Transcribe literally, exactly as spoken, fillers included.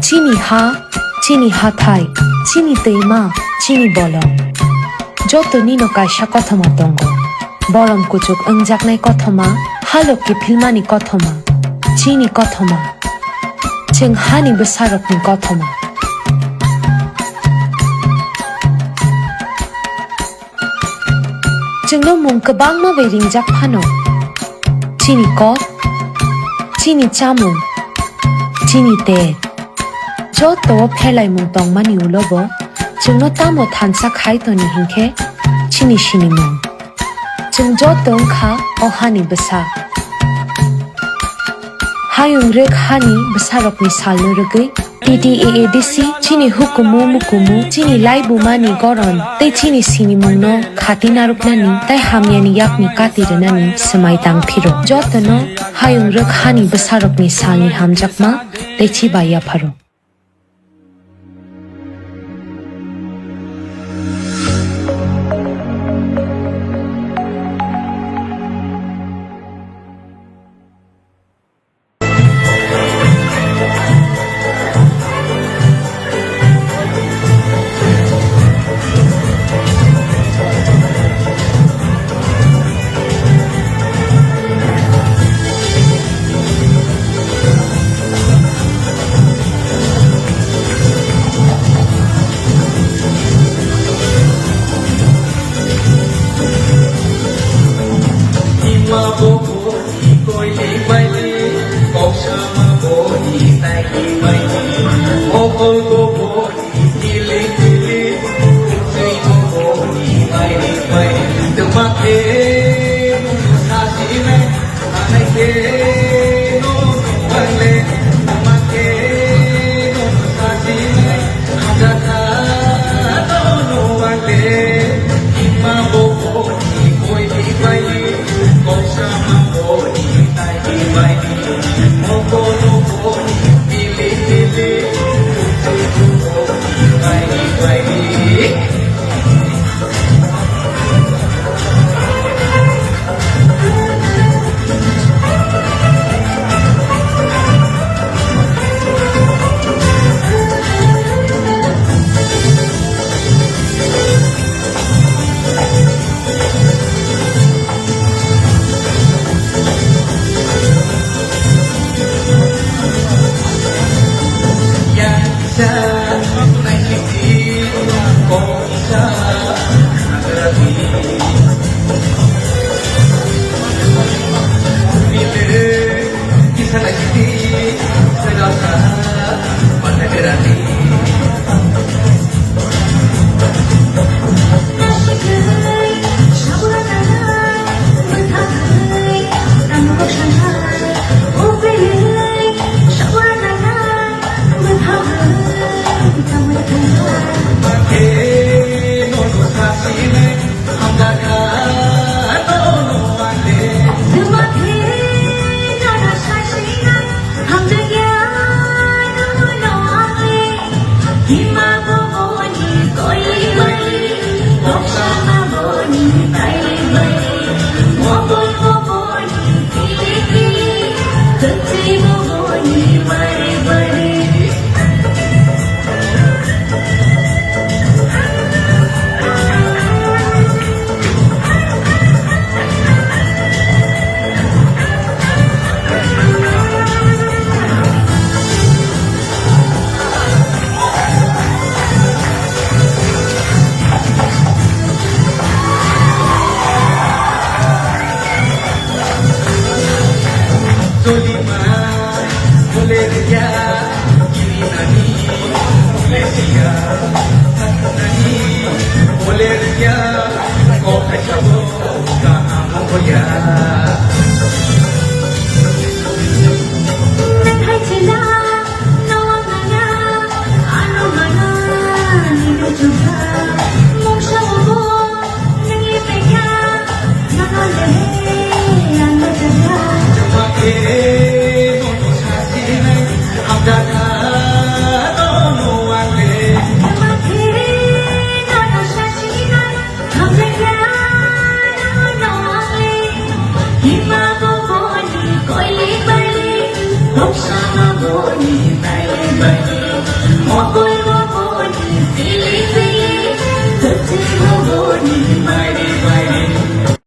Chini ha, chini hathai, chini twima, chini bolong. Joto nino kaisa kothoma tongo. Bolong kuchuk wngjaknai kothoma, halok kiphilmani kothoma, chini kothoma. Chwng hani bwsarokni kothoma. Chwngno mung kwbangma bai ringjak phano. Chini kok, chini chamung, chini ter. Joto o pherlaimung tongmani ulo bo chwngno tamo thansa khai toni hinkhe chini sinimung. Chwng joto wngkha o hani bwsa. Hayung rwk hani bwsarokni salno rwgwi T T A A D C chini hukumu mukumu, chini laibumani goron tei chini sinimungno khati narwknani tei hamyani yakni kati rwnani swmai tang phiro. Jotono hayung rwk hani bwsarokni salni hamjakma tei chiba yapharo.